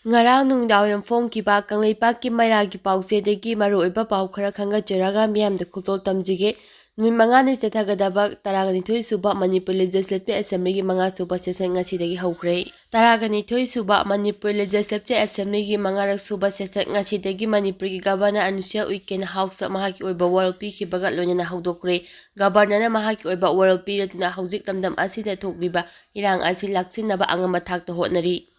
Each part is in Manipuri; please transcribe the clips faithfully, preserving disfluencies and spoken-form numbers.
ꯉꯔꯥꯡ ꯅꯨꯡꯗꯥꯡꯋꯥꯏꯔꯝ ꯐꯣꯡꯈꯤꯕ ꯀꯪꯂꯩꯄꯥꯛꯀꯤ ꯃꯩꯔꯥꯒꯤ ꯄꯥꯎꯆꯦꯗꯒꯤ ꯃꯔꯨꯑꯣꯏꯕ ꯄꯥꯎ ꯈꯔ ꯈꯪꯒꯠꯆꯔꯒ ꯃꯤꯌꯥꯝꯗ ꯈꯨꯗꯣꯜ ꯇꯝꯖꯒꯦ꯫ ꯅꯨꯃꯤꯠ ꯃꯉꯥꯅꯤ ꯆꯠꯊꯒꯗꯕ ꯇꯔꯥꯒ ꯅꯤꯊꯣꯏ ꯁꯨꯕ ꯃꯅꯤꯄꯨꯔ ꯂꯦꯖꯤꯁꯂꯦꯇꯤꯚ ꯑꯦꯁꯦꯝꯕ꯭ꯂꯤꯒꯤ ꯃꯉꯥ ꯁꯨꯕ ꯁꯦꯁꯟ ꯉꯁꯤꯗꯒꯤ ꯍꯧꯈ꯭ꯔꯦ꯫ ꯇꯔꯥꯒ ꯅꯤꯊꯣꯏ ꯁꯨꯕ ꯃꯅꯤꯄꯨꯔ ꯂꯦꯖꯤꯁꯂꯦꯇꯤꯚ ꯑꯦꯁꯦꯝꯕ꯭ꯂꯤꯒꯤ ꯃꯉꯥꯔꯛ ꯁꯨꯕ ꯁꯦꯁꯟ ꯉꯁꯤꯗꯒꯤ ꯃꯅꯤꯄꯨꯔꯒꯤ ꯒꯕꯔꯅꯔ ꯑꯅꯨꯁ꯭ꯌꯥ ꯎꯏꯀꯦꯟ ꯍꯥꯎꯁꯇ ꯃꯍꯥꯛꯀꯤ ꯑꯣꯏꯕ ꯋꯥꯔꯣꯜ ꯄꯤꯈꯤꯕꯒ ꯂꯣꯏꯅꯅ ꯍꯧꯗꯣꯛꯈ꯭ꯔꯦ꯫ ꯒꯕꯔꯅꯔꯅ ꯃꯍꯥꯛꯀꯤ ꯑꯣꯏꯕ ꯋꯥꯔꯣꯜ ꯄꯤꯔꯗꯨꯅ ꯍꯧꯖꯤꯛ ꯂꯝꯗꯝ ꯑꯁꯤꯗ ꯊꯣꯛꯂꯤꯕ ꯏꯔꯥꯡ ꯑꯁꯤ ꯂꯥꯛꯁꯤꯟꯅꯕ ꯑꯉꯝꯕ ꯊꯥꯛꯇ ꯍꯣꯠꯅꯔꯤ꯫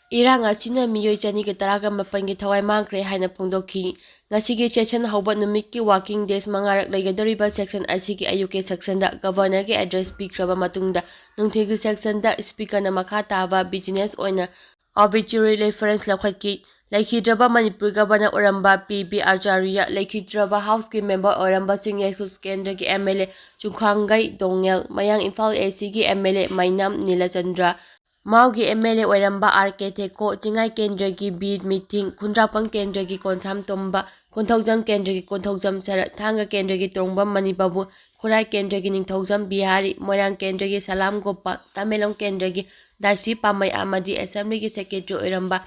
ꯏꯔꯥꯡ ꯑꯁꯤꯅ ꯃꯤꯑꯣꯏ ꯆꯅꯤꯒ ꯇꯔꯥꯒ ꯃꯥꯄꯟꯒꯤ ꯊꯋꯥꯏ ꯃꯥꯡꯈ꯭ꯔꯦ ꯍꯥꯏꯅ ꯐꯣꯡꯗꯣꯛꯈꯤ꯫ ꯉꯁꯤꯒꯤ ꯁꯦꯁꯟ ꯍꯧꯕ ꯅꯨꯃꯤꯠꯀꯤ ꯋꯥꯀꯤꯡ ꯗꯦꯖ ꯃꯉꯥꯔꯛ ꯂꯩꯒꯗꯧꯔꯤꯕ ꯁꯦꯁꯟ ꯑꯁꯤꯒꯤ ꯑꯌꯨꯛꯀꯤ ꯁꯦꯁꯟꯗ ꯒꯕꯔꯅꯔꯒꯤ ꯑꯦꯗ꯭ꯔꯦꯁ ꯄꯤꯈ꯭ꯔꯕ ꯃꯇꯨꯡꯗ ꯅꯨꯡꯊꯤꯜꯒꯤ ꯁꯦꯁꯟꯗ ꯁ꯭ꯄꯤꯀꯔꯅ ꯃꯈꯥ ꯇꯥꯕ ꯕꯤꯖꯤꯅꯦꯁ ꯑꯣꯏꯅ ꯑꯣꯕꯤꯆꯨꯔꯤ ꯔꯤꯐꯔꯦꯟꯁ ꯂꯧꯈꯠꯈꯤ꯫ ꯂꯩꯈꯤꯗ꯭ꯔꯕ ꯃꯅꯤꯄꯨꯔ ꯒꯕꯔꯅꯔ ꯑꯣꯏꯔꯝꯕ ꯄꯤ ꯕꯤ ꯑꯥꯆꯥꯔꯌ, ꯂꯩꯈꯤꯗ꯭ꯔꯕ ꯍꯥꯎꯁꯀꯤ ꯃꯦꯝꯕꯔ ꯑꯣꯏꯔꯝꯕꯁꯤꯡ ꯌꯥꯏꯁꯀꯨꯜ ꯀꯦꯟꯗ꯭ꯔꯒꯤ ꯑꯦꯝ ꯑꯦꯜ ꯑꯦ ꯆꯨꯡꯈꯥꯡꯒꯩ ꯗꯣꯉꯦꯜ, ꯃꯌꯥꯡ ꯏꯝꯐꯥꯜ ꯑꯦ ꯁꯤꯒꯤ ꯑꯦꯝ ꯑꯦꯜ ꯑꯦ ꯃꯩꯅꯥꯝ ꯅꯤꯂꯆꯟꯗ꯭ꯔ, ꯃꯥꯎꯒꯤ ꯑꯦꯝ ꯑꯦꯜ ꯑꯦ ꯑꯣꯏꯔꯝꯕ ꯑꯥꯔ ꯀꯦ ꯊꯦꯀꯣ, ꯆꯤꯡꯉꯥꯏ ꯀꯦꯟꯗ꯭ꯔꯒꯤ ꯕꯤ ꯃꯤꯊꯤꯡ, ꯈꯨꯟꯗ꯭ꯔꯥꯛꯄꯝ ꯀꯦꯟꯗ꯭ꯔꯒꯤ ꯀꯣꯟꯁꯥꯝ ꯇꯣꯝꯕ, ꯀꯣꯟꯊꯧꯖꯝ ꯀꯦꯟꯗ꯭ꯔꯒꯤ ꯀꯣꯟꯊꯧꯖꯝ ꯁꯔꯠ, ꯊꯥꯡꯒ ꯀꯦꯟꯗ꯭ꯔꯒꯤ ꯇꯣꯡꯕꯝ ꯃꯅꯤ ꯕꯥꯕꯨ, ꯈꯨꯔꯥꯏ ꯀꯦꯟꯗ꯭ꯔꯒꯤ ꯅꯤꯡꯊꯧꯖꯝ ꯕꯤꯍꯥꯔꯤ, ꯃꯣꯏꯔꯥꯡ ꯀꯦꯟꯗ꯭ꯔꯒꯤ ꯁꯂꯥꯝ ꯒꯣꯄꯥꯜ, ꯇꯃꯦꯡꯂꯣꯡ ꯀꯦꯟꯗ꯭ꯔꯒꯤ ꯗꯥꯏꯁꯤ ꯄꯥꯃꯩ ꯑꯃꯗꯤ ꯑꯦꯁꯦꯝꯕ꯭ꯂꯤꯒꯤ ꯁꯦꯀ꯭ꯔꯦꯇꯔꯤ ꯑꯣꯏꯔꯝꯕ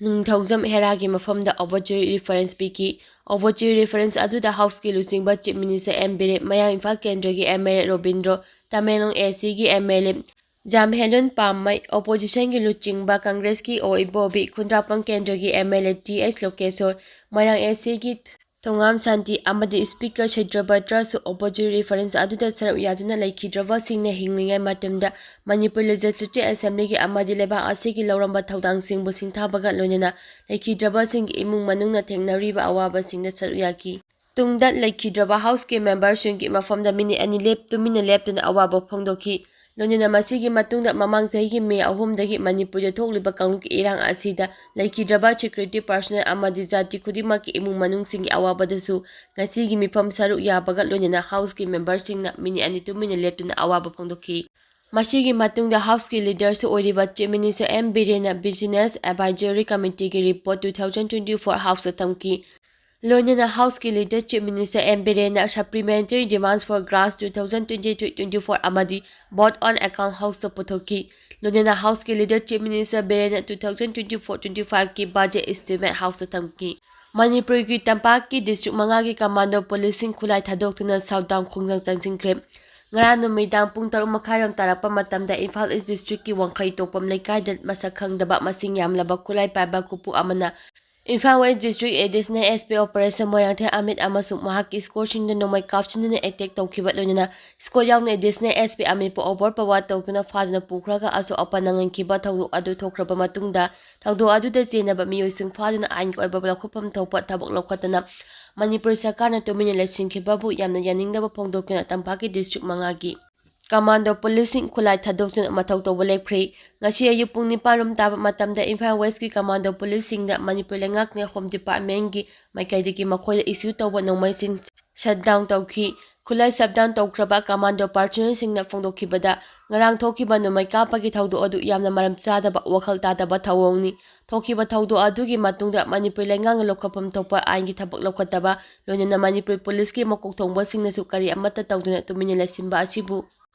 ꯅꯤꯡꯊꯧꯖꯝ ꯍꯦꯔꯥꯒꯤ ꯃꯐꯝꯗ ꯑꯣꯕꯤꯆꯨꯔꯤ ꯔꯤꯐꯔꯦꯟꯁ ꯄꯤꯈꯤ꯫ ꯑꯣꯕꯤꯆꯨꯔꯤ ꯔꯤꯐꯔꯦꯟꯁ ꯑꯗꯨꯗ ꯍꯥꯎꯁꯀꯤ ꯂꯨꯆꯤꯡꯕ ꯆꯤꯐ ꯃꯤꯅꯤꯁꯇꯔ ꯑꯦꯝ ꯕꯤꯔꯦꯟ, ꯃꯌꯥꯡ ꯏꯝꯐꯥꯜ ꯀꯦꯟꯗ꯭ꯔꯒꯤ ꯑꯦꯝ ꯑꯦꯜ ꯑꯦ ꯔꯣꯕꯤꯟꯗ꯭ꯔꯣ, ꯇꯃꯦꯡꯂꯣꯡ ꯑꯦ ꯁꯤꯒꯤ ꯑꯦꯝ ꯑꯦꯜ ꯑꯦ ꯖꯥꯝꯍꯦꯂꯨꯟ ꯄꯥꯝꯃꯩ, ꯑꯣꯄꯣꯖꯤꯁꯟꯒꯤ ꯂꯨꯆꯤꯡꯕ ꯀꯪꯒ꯭ꯔꯦꯁꯀꯤ ꯑꯣ ꯏꯕꯣꯕꯤ, ꯈꯨꯟꯗ꯭ꯔꯥꯛꯄꯝ ꯀꯦꯟꯗ꯭ꯔꯒꯤ ꯑꯦꯝ ꯑꯦꯜ ꯑꯦ ꯇꯤ ꯑꯦꯁ ꯂꯣꯀꯦꯁꯣꯔ, ꯃꯣꯏꯔꯥꯡ ꯑꯦ ꯁꯤꯒꯤ ꯊꯣꯉꯥꯝ ꯁꯥꯟꯇꯤ ꯑꯃꯗꯤ ꯁ꯭ꯄꯤꯀꯔ ꯁꯩꯗ꯭ꯔꯕꯇ꯭ꯔꯁꯨ ꯑꯣꯄꯣꯖꯤꯠ ꯔꯤꯐꯔꯦꯟꯁ ꯑꯗꯨꯗ ꯁꯔꯨꯛ ꯌꯥꯗꯨꯅ ꯂꯩꯈꯤꯗ꯭ꯔꯕꯁꯤꯡꯅ ꯍꯤꯡꯂꯤꯉꯩ ꯃꯇꯝꯗ ꯃꯅꯤꯄꯨꯔ ꯂꯦꯖꯤꯁꯂꯦꯇꯤꯚ ꯑꯦꯁꯦꯝꯕ꯭ꯂꯤꯒꯤ ꯑꯃꯗꯤ ꯂꯩꯕꯥꯛ ꯑꯁꯤꯒꯤ ꯂꯧꯔꯝꯕ ꯊꯧꯗꯥꯡꯁꯤꯡꯕꯨ ꯁꯤꯡꯊꯥꯕꯒ ꯂꯣꯏꯅꯅ ꯂꯩꯈꯤꯗ꯭ꯔꯕꯁꯤꯡꯒꯤ ꯏꯃꯨꯡ ꯃꯅꯨꯡꯅ ꯊꯦꯡꯅꯔꯤꯕ ꯑꯋꯥꯕꯁꯤꯡꯗ ꯁꯔꯨꯛ ꯌꯥꯈꯤ꯫ ꯇꯨꯡꯗ ꯂꯩꯈꯤꯗ꯭ꯔꯕ ꯍꯥꯎꯁꯀꯤ ꯃꯦꯝꯕꯔꯁꯤꯡꯒꯤ ꯃꯐꯝꯗ ꯃꯤꯅꯤꯠ ꯑꯅꯤ ꯂꯦꯞ-, ꯇꯨꯃꯤꯟꯅ ꯂꯦꯞꯇꯨꯅ ꯑꯋꯥꯕ ꯐꯣꯡꯗꯣꯛꯈꯤ꯫ ꯂꯣꯏꯅꯅ ꯃꯁꯤꯒꯤ ꯃꯇꯨꯡꯗ ꯃꯃꯥꯡ ꯆꯍꯤꯒꯤ ꯃꯦ ꯑꯍꯨꯝꯗꯒꯤ ꯃꯅꯤꯄꯨꯔꯗ ꯊꯣꯛꯂꯤꯕ ꯀꯥꯡꯂꯨꯞꯀꯤ ꯏꯔꯥꯡ ꯑꯁꯤꯗ ꯂꯩꯈꯤꯗ꯭ꯔꯕ ꯁꯦꯀ꯭ꯌꯨꯔꯤꯇꯤ ꯄꯥꯔꯁꯣꯅꯦꯜ ꯑꯃꯗꯤ ꯖꯥꯇꯤ ꯈꯨꯗꯤꯡꯃꯛꯀꯤ ꯏꯃꯨꯡ ꯃꯅꯨꯡꯁꯤꯡꯒꯤ ꯑꯋꯥꯕꯗꯁꯨ ꯉꯁꯤꯒꯤ ꯃꯤꯐꯝ ꯁꯔꯨꯛ ꯌꯥꯕꯒ ꯂꯣꯏꯅꯅ ꯍꯥꯎꯁꯀꯤ ꯃꯦꯝꯕꯔꯁꯤꯡꯅ ꯃꯤꯅꯤꯠ ꯑꯅꯤ ꯇꯨꯃꯤꯟꯅ ꯂꯦꯞꯇꯨꯅ ꯑꯋꯥꯕ ꯐꯣꯡꯗꯣꯛꯈꯤ꯫ ꯃꯁꯤꯒꯤ ꯃꯇꯨꯡꯗ ꯍꯥꯎꯁꯀꯤ ꯂꯤꯗꯔꯁꯨ ꯑꯣꯏꯔꯤꯕ ꯆꯤꯐ ꯃꯤꯅꯤꯁꯇꯔ ꯑꯦꯝ ꯕꯤꯔꯦꯟꯅ ꯕꯤꯖꯤꯅꯦꯁ ꯑꯦꯗꯚꯥꯏꯖꯔꯤ ꯀꯃꯤꯇꯤꯒꯤ report two thousand twenty four ꯍꯥꯎꯁꯇ ꯊꯝꯈꯤ꯫ ꯂꯣꯏꯅꯅ ꯍꯥꯎꯁꯀꯤ ꯂꯤꯗꯔ ꯆꯤꯐ ꯃꯤꯅꯤꯁꯇꯔ ꯑꯦꯝ ꯕꯤꯔꯦꯟꯅ Supplementary Demands for Grants two thousand twenty-three twenty-four ꯑꯃꯗꯤ Vote on Account ꯍꯥꯎꯁꯇ ꯄꯨꯊꯣꯛꯈꯤ꯫ ꯂꯣꯏꯅꯅ ꯍꯥꯎꯁꯀꯤ ꯂꯤꯗꯔ ꯆꯤꯐ ꯃꯤꯅꯤꯁꯇꯔ ꯕꯤꯔꯦꯟꯅ two thousand twenty four twenty ꯐꯥꯏꯚꯀꯤ ꯕꯖꯦꯠ ꯏꯁꯇꯤꯃꯦꯠ ꯍꯥꯎꯁꯇ ꯊꯝꯈꯤ꯫ ꯃꯅꯤꯄꯨꯔꯒꯤ ꯇꯝꯄꯥꯛꯀꯤ ꯗꯤꯁꯇ꯭ꯔꯤꯛ ꯃꯉꯥꯒꯤ ꯀꯃꯥꯟꯗꯣ ꯄꯨꯂꯤꯁꯁꯤꯡ ꯈꯨꯠꯂꯥꯏ ꯊꯥꯗꯣꯛꯇꯨꯅ ꯁꯠꯗꯥꯎꯟ ꯈꯣꯡꯖꯪ ꯆꯪꯁꯤꯟꯈ꯭ꯔꯦ꯫ ꯉꯔꯥꯡ ꯅꯨꯃꯤꯗꯥꯡ ꯄꯨꯡ ꯇꯔꯨꯛ ꯃꯈꯥꯏꯔꯣꯝ ꯇꯥꯔꯛꯄ ꯃꯇꯝꯗ ꯏꯝꯐꯥꯜ ꯏꯁ ꯗꯤꯁꯇ꯭ꯔꯤꯛꯀꯤ ꯋꯥꯡꯈꯩ ꯇꯣꯛꯄꯝ ꯂꯩꯀꯥꯏꯗ ꯃꯁꯛ ꯈꯪꯗꯕ ꯃꯁꯤꯡ ꯌꯥꯝꯂꯕ ꯈꯨꯠꯂꯥꯏ ꯄꯥꯏꯕ ꯀꯨꯞꯄꯨ ꯑꯃꯅ Imphal west district additional S P operation Moirangthem Amit ꯑꯃꯁꯨꯡ ꯃꯍꯥꯛꯀꯤ ꯏꯁꯀꯣꯔꯠꯁꯤꯡꯗ ꯅꯣꯡꯃꯩ ꯀꯥꯞꯁꯤꯟꯗꯨꯅ ꯑꯦꯇꯦꯛ ꯇꯧꯈꯤꯕ, ꯂꯣꯏꯅꯅ ꯏꯁꯀꯣꯔꯠ ꯌꯥꯎꯅ ꯑꯦꯗꯤꯁꯅꯦꯜ ꯑꯦꯁ ꯄꯤ ꯑꯃꯤꯠꯄꯨ ꯑꯣꯚꯔ ꯄꯋꯥꯔ ꯇꯧꯗꯨꯅ ꯐꯥꯗꯨꯅ ꯄꯨꯈ꯭ꯔꯒ ꯑꯁꯣꯛ ꯑꯄꯟ ꯅꯪꯍꯟꯈꯤꯕ ꯊꯧꯗꯣꯛ ꯑꯗꯨ ꯊꯣꯛꯈ꯭ꯔꯕ ꯃꯇꯨꯡꯗ, ꯊꯧꯗꯣꯛ ꯑꯗꯨꯗ ꯆꯦꯟꯅꯕ ꯃꯤꯑꯣꯏꯁꯤꯡ ꯐꯥꯗꯨꯅ ꯑꯥꯏꯟꯒꯤ ꯑꯣꯏꯕ ꯂꯧꯈꯠꯐꯝ ꯊꯣꯛꯄ ꯊꯕꯛ ꯂꯧꯈꯠꯇꯅ ꯃꯅꯤꯄꯨꯔ ꯁꯔꯀꯥꯔꯅ ꯇꯨꯃꯤꯟꯅ ꯂꯩꯁꯤꯟꯈꯤꯕꯕꯨ ꯌꯥꯝꯅ ꯌꯥꯅꯤꯡꯗꯕ ꯐꯣꯡꯗꯣꯛꯇꯨꯅ ꯇꯝꯄꯥꯛꯀꯤ ꯗꯤꯁꯇ꯭ꯔꯤꯛ ꯃꯉꯥꯒꯤ ꯀꯃꯥꯟꯗꯣ ꯄꯨꯂꯤꯁꯁꯤꯡ ꯈꯨꯠꯂꯥꯏ ꯊꯥꯗꯣꯛꯇꯨꯅ ꯃꯊꯧ ꯇꯧꯕ ꯂꯦꯞꯈ꯭ꯔꯦ꯫ ꯉꯁꯤ ꯑꯌꯨꯛ ꯄꯨꯡ ꯅꯤꯄꯥꯟ ꯔꯣꯝ ꯇꯥꯕ ꯃꯇꯝꯗ ꯏꯝꯐꯥꯜ ꯋꯦꯁꯀꯤ ꯀꯃꯥꯟꯗꯣ ꯄꯨꯂꯤꯁꯁꯤꯡꯗ ꯃꯅꯤꯄꯨꯔ ꯂꯩꯉꯥꯛꯅ ꯍꯣꯝ ꯗꯤꯄꯥꯔꯠꯃꯦꯟꯒꯤ ꯃꯥꯏꯀꯩꯗꯒꯤ ꯃꯈꯣꯏꯗ ꯏꯁꯨ ꯇꯧꯕ ꯅꯣꯡꯃꯩꯁꯤꯡ ꯁꯠ ꯗꯥꯎꯟ ꯇꯧꯈꯤ꯫ ꯈꯨꯠꯂꯥꯏ ꯁꯠ ꯗꯥꯎꯟ ꯇꯧꯈ꯭ꯔꯕ ꯀꯃꯥꯟꯗꯣ ꯄꯥꯔꯁꯣꯅꯦꯜꯁꯤꯡꯅ ꯐꯣꯡꯗꯣꯛꯈꯤꯕꯗ, ꯉꯔꯥꯡ ꯊꯣꯛꯈꯤꯕ ꯅꯣꯡꯃꯩ ꯀꯥꯞꯄꯒꯤ ꯊꯧꯗꯣꯛ ꯑꯗꯨ ꯌꯥꯝꯅ ꯃꯔꯝ ꯆꯥꯗꯕ, ꯋꯥꯈꯜ ꯇꯥꯗꯕ ꯊꯧꯑꯣꯡꯅꯤ꯫ ꯊꯣꯛꯈꯤꯕ ꯊꯧꯗꯣꯛ ꯑꯗꯨꯒꯤ ꯃꯇꯨꯡꯗ ꯃꯅꯤꯄꯨꯔ ꯂꯩꯉꯥꯛꯅ ꯂꯧꯈꯠꯐꯝ ꯊꯣꯛꯄ ꯑꯥꯏꯟꯒꯤ ꯊꯕꯛ ꯂꯧꯈꯠꯇꯕ, ꯂꯣꯏꯅꯅ ꯃꯅꯤꯄꯨꯔ ꯄꯨꯂꯤꯁꯀꯤ ꯃꯀꯣꯛ ꯊꯣꯡꯕꯁꯤꯡꯅꯁꯨ ꯀꯔꯤ ꯑꯃꯠꯇ ꯇꯧꯗꯨꯅ ꯇꯨꯃꯤꯟꯅ ꯂꯩꯁꯤꯟꯕ ꯑꯁꯤꯕꯨ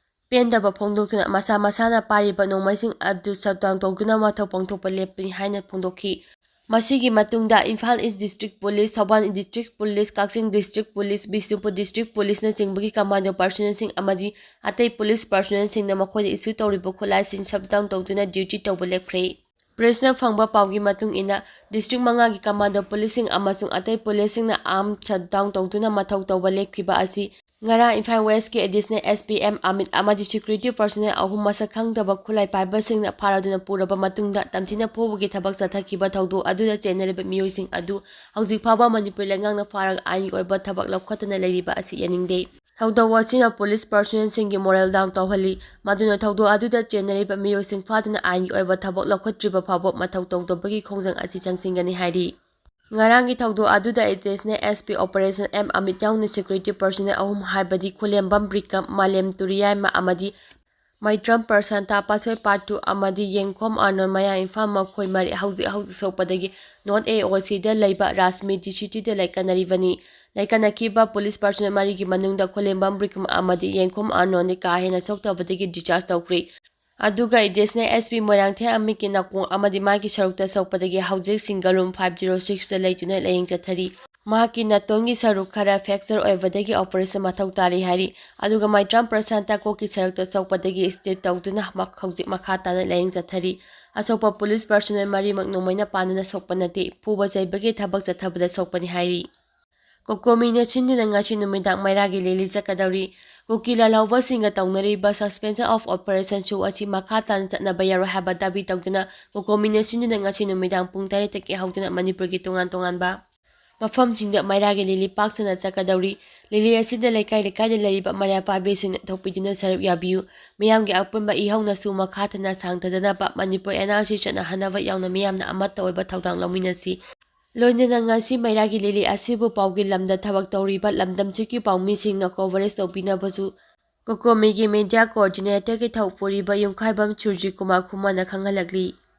ꯄꯦꯟꯗꯕ ꯐꯣꯡꯗꯣꯛꯇꯨꯅ ꯃꯁꯥ ꯃꯁꯥꯅ ꯄꯥꯏꯔꯤꯕ ꯅꯣꯡꯃꯩꯁꯤꯡ ꯑꯗꯨ ꯁꯠ ꯗꯥꯎꯟ ꯇꯧꯗꯨꯅ ꯃꯊꯧ ꯄꯥꯡꯊꯣꯛꯄ ꯂꯦꯞꯄꯅꯤ ꯍꯥꯏꯅ ꯐꯣꯡꯗꯣꯛꯈꯤ꯫ ꯃꯁꯤꯒꯤ ꯃꯇꯨꯡꯗ Imphal East district police, Thoubal district police, Kakching district police, Bishnupur district ꯄꯨꯂꯤꯁꯅꯆꯤꯡꯕꯒꯤ ꯀꯃꯥꯟꯗꯣ ꯄꯥꯔꯁꯣꯅꯦꯜꯁꯤꯡ ꯑꯃꯗꯤ ꯑꯇꯩ ꯄꯨꯂꯤꯁ ꯄꯥꯔꯁꯣꯅꯦꯜꯁꯤꯡꯅ ꯃꯈꯣꯏꯗ ꯏꯁꯨ ꯇꯧꯔꯤꯕ ꯈꯨꯠꯂꯥꯏꯁꯤꯡ ꯁꯠ ꯗꯥꯎꯟ ꯇꯧꯗꯨꯅ ꯗ꯭ꯌꯨꯇꯤ ꯇꯧꯕ ꯂꯦꯞꯈ꯭ꯔꯦ꯫ ꯄ꯭ꯔꯦꯁꯅ ꯐꯪꯕ ꯄꯥꯎꯒꯤ ꯃꯇꯨꯡ ꯏꯟꯅ, ꯗꯤꯁꯇ꯭ꯔꯤꯛ ꯃꯉꯥꯒꯤ ꯀꯃꯥꯟꯗꯣ ꯄꯨꯂꯤꯁꯁꯤꯡ ꯑꯃꯁꯨꯡ ꯑꯇꯩ ꯄꯨꯂꯤꯁꯁꯤꯡꯅ ꯑꯥꯔꯝ ꯁꯠ ꯗꯥꯎꯟ ꯇꯧꯗꯨꯅ ꯃꯊꯧ ꯇꯧꯕ ꯂꯦꯞꯈꯤꯕ ꯑꯁꯤ ꯉꯔꯥꯡ ꯏꯝꯐꯥꯜ ꯋꯦꯁꯀꯤ additional S P M Amit ꯑꯃꯗꯤ ꯁꯦꯀ꯭ꯌꯨꯔꯤꯇꯤ ꯄꯥꯔꯁꯣꯅꯦꯜ ꯑꯍꯨꯝ ꯃꯁꯛ ꯈꯪꯗꯕ ꯈꯨꯠꯂꯥꯏ ꯄꯥꯏꯕꯁꯤꯡꯅ ꯐꯥꯔꯗꯨꯅ ꯄꯨꯔꯕ ꯃꯇꯨꯡꯗ ꯇꯝꯊꯤꯅ ꯐꯨꯕꯒꯤ ꯊꯕꯛ ꯆꯠꯊꯈꯤꯕ ꯊꯧꯗꯣꯛ ꯑꯗꯨꯗ ꯆꯦꯟꯅꯔꯤꯕ ꯃꯤꯑꯣꯏꯁꯤꯡ ꯑꯗꯨ ꯍꯧꯖꯤꯛ ꯐꯥꯎꯕ ꯃꯅꯤꯄꯨꯔ ꯂꯩꯉꯥꯛꯅ ꯐꯥꯔꯒ ꯑꯥꯏꯟꯒꯤ ꯑꯣꯏꯕ ꯊꯕꯛ ꯂꯧꯈꯠꯇꯅ ꯂꯩꯔꯤꯕ ꯑꯁꯤ ꯌꯥꯅꯤꯡꯗꯦ꯫ ꯊꯧꯗꯣꯛ ꯑꯁꯤꯅ ꯄꯨꯂꯤꯁ ꯄꯥꯔꯁꯣꯅꯦꯜꯁꯤꯡꯒꯤ ꯃꯣꯔꯦꯜ ꯗꯥꯎꯟ ꯇꯧꯍꯜꯂꯤ꯫ ꯃꯗꯨꯅ ꯊꯧꯗꯣꯛ ꯑꯗꯨꯗ ꯆꯦꯟꯅꯔꯤꯕ ꯃꯤꯑꯣꯏꯁꯤꯡ ꯐꯥꯗꯨꯅ ꯑꯥꯏꯟꯒꯤ ꯑꯣꯏꯕ ꯊꯕꯛ ꯂꯧꯈꯠꯇ꯭ꯔꯤꯕ ꯐꯥꯎꯕ ꯃꯊꯧ ꯇꯧꯗꯕꯒꯤ ꯈꯣꯡꯖꯪ ꯑꯁꯤ ꯆꯪꯁꯤꯟꯒꯅꯤ ꯍꯥꯏꯔꯤ꯫ ꯉꯔꯥꯡꯒꯤ ꯊꯧꯗꯣꯛ ꯑꯗꯨꯗ additional S P operation M Amit ꯌꯥꯎꯅ ꯁꯦꯀ꯭ꯌꯨꯔꯤꯇꯤ ꯄꯥꯔꯁꯣꯅꯦꯜ ꯑꯍꯨꯝ ꯍꯥꯏꯕꯗꯤ ꯈꯨꯂꯦꯝꯕꯝ ꯕ꯭ꯔꯤꯀꯝ, ꯃꯥꯂꯦꯝ ꯇꯨꯔꯤꯌꯥꯏꯃ ꯑꯃꯗꯤ ꯃꯩꯇ꯭ꯔꯝ ꯄ꯭ꯔꯁꯥꯟꯇ, ꯄꯥꯁꯣꯏ ꯄꯥꯠꯇꯨ ꯑꯃꯗꯤ ꯌꯦꯡꯈꯣꯝ ꯑꯥꯔꯅꯣꯜ ꯃꯌꯥꯡ ꯏꯝꯐꯥꯜ ꯃꯈꯣꯏ ꯃꯔꯤ ꯍꯧꯖꯤꯛ ꯍꯧꯖꯤꯛ ꯁꯣꯛꯄꯗꯒꯤ ꯅꯣꯔꯠ ꯑꯦ ꯑꯣ ꯁꯤꯗ ꯂꯩꯕ ꯔꯥꯖꯃꯤꯇꯤ ꯁꯤꯇꯤꯗ ꯂꯩꯀꯠꯅꯔꯤꯕꯅꯤ꯫ ꯂꯩꯀꯠꯅꯈꯤꯕ ꯄꯨꯂꯤꯁ ꯄꯥꯔꯁꯣꯅꯦꯜ ꯃꯔꯤꯒꯤ ꯃꯅꯨꯡꯗ ꯈꯨꯂꯦꯝꯕꯝ ꯕ꯭ꯔꯤꯀꯝ ꯑꯃꯗꯤ ꯌꯦꯡꯈꯣꯝ ꯑꯥꯔꯅꯣꯜꯗꯤ ꯀꯥ ꯍꯦꯟꯅ ꯁꯣꯛꯇꯕꯗꯒꯤ ꯗꯤꯁꯆꯥꯔꯖ ꯇꯧꯈ꯭ꯔꯦ꯫ ꯑꯗꯨꯒ additional SP ꯃꯣꯏꯔꯥꯡꯊꯦꯝ ꯑꯃꯤꯠꯀꯤ ꯅꯥꯀꯣꯡ ꯑꯃꯗꯤ ꯃꯥꯒꯤ ꯁꯔꯨꯛꯇ ꯁꯣꯛꯄꯗꯒꯤ ꯍꯧꯖꯤꯛ single room five zero six ꯇ ꯂꯩꯗꯨꯅ ꯂꯥꯌꯦꯡ ꯆꯠꯊꯔꯤ꯫ ꯃꯍꯥꯛꯀꯤ ꯅꯥꯇꯣꯟꯒꯤ ꯁꯔꯨꯛ ꯈꯔ fracture ꯑꯣꯏꯕꯗꯒꯤ operation ꯃꯊꯧ ꯇꯥꯔꯤ ꯍꯥꯏꯔꯤ꯫ ꯑꯗꯨꯒ ꯃꯥꯏꯇ꯭ꯔꯥꯝ ꯄ꯭ꯔꯁꯥꯟꯇ ꯀꯣꯛꯀꯤ ꯁꯔꯨꯛꯇ ꯁꯣꯛꯄꯗꯒꯤ stitch ꯇꯧꯗꯨꯅ ꯃ-, ꯍꯧꯖꯤꯛ ꯃꯈꯥ ꯇꯥꯅ ꯂꯥꯌꯦꯡ ꯆꯠꯊꯔꯤ꯫ ꯑꯁꯣꯛꯄ police personnel ꯃꯔꯤꯃꯛ ꯅꯣꯡꯃꯩꯅ ꯄꯥꯟꯗꯨꯅ ꯁꯣꯛꯄ ꯅꯠꯇꯦ, ꯐꯨꯕ ꯆꯩꯕꯒꯤ ꯊꯕꯛ ꯆꯠꯊꯕꯗ ꯁꯣꯛꯄꯅꯤ ꯍꯥꯏꯔꯤ꯫ ꯀꯣꯀꯣꯃꯤꯅ ꯁꯤꯟꯗꯨꯅ ꯉꯁꯤ ꯅꯨꯃꯤꯗꯥꯡ ꯃꯩꯔꯥꯒꯤ rally ꯆꯠꯀꯗꯧꯔꯤ꯫ ꯀꯨꯀꯤ ꯂꯥꯜꯍꯧꯕꯁꯤꯡꯒ ꯇꯧꯅꯔꯤꯕ suspension of operation show ꯑꯁꯤ ꯃꯈꯥ ꯇꯥꯅ ꯆꯠꯅꯕ ꯌꯥꯔꯣꯏ ꯍꯥꯏꯕ ꯗꯥꯕꯤ ꯇꯧꯗꯨꯅ ꯀꯣꯀꯣꯃꯤꯅ ꯁꯤꯟꯗꯨꯅ ꯉꯁꯤ ꯅꯨꯃꯤꯗꯥꯡ ꯄꯨꯡ ꯇꯔꯦꯠꯇꯒꯤ ꯍꯧꯗꯨꯅ ꯃꯅꯤꯄꯨꯔꯒꯤ ꯇꯣꯉꯥꯟ ꯇꯣꯉꯥꯟꯕ ꯃꯐꯝꯁꯤꯡꯗ ꯃꯩꯔꯥꯒꯤ rally ꯄꯥꯛ ꯁꯟꯅ ꯆꯠꯀꯗꯧꯔꯤ꯫ Rally ꯑꯁꯤꯗ ꯂꯩꯀꯥꯏ ꯂꯩꯀꯥꯏꯗ ꯂꯩꯔꯤꯕ ꯃꯩꯔꯥ ꯄꯥꯏꯕꯤꯁꯤꯡꯅ ꯊꯣꯛꯄꯤꯗꯨꯅ ꯁꯔꯨꯛ ꯌꯥꯕꯤꯌꯨ꯫ ꯃꯤꯌꯥꯝꯒꯤ ꯑꯄꯨꯟꯕ ꯏꯍꯧꯅꯁꯨ ꯃꯈꯥ ꯇꯥꯅ ꯁꯥꯡꯊꯗꯅꯕ ꯃꯅꯤꯄꯨꯔ NRC ꯆꯠꯅꯍꯟꯅꯕ ꯌꯥꯎꯅ ꯃꯤꯌꯥꯝꯅ ꯑꯃꯠꯇ ꯑꯣꯏꯕ ꯊꯧꯗꯥꯡ ꯂꯧꯃꯤꯟꯅꯁꯤ꯫ ꯂꯣꯏꯅꯅ ꯉꯁꯤ ꯃꯩꯔꯥꯒꯤ rally ꯑꯁꯤꯕꯨ ꯄꯥꯎꯒꯤ ꯂꯝꯗ ꯊꯕꯛ ꯇꯧꯔꯤꯕ ꯂꯝꯗꯝꯁꯤꯒꯤ ꯄꯥꯎꯃꯤꯁꯤꯡꯅ coverage ꯇꯧꯕꯤꯅꯕꯁꯨ ꯀꯣꯀꯣꯃꯤꯒꯤ media coordinator ꯒꯤ ꯊꯧ ꯄꯨꯔꯤꯕ ꯌꯨꯝꯈꯥꯏꯕꯝ ꯁꯨꯔꯖꯤꯠ ꯀꯨꯃꯥꯔ ꯈꯨꯃꯟꯅ ꯈꯪꯍꯜꯂꯛꯂꯤ꯫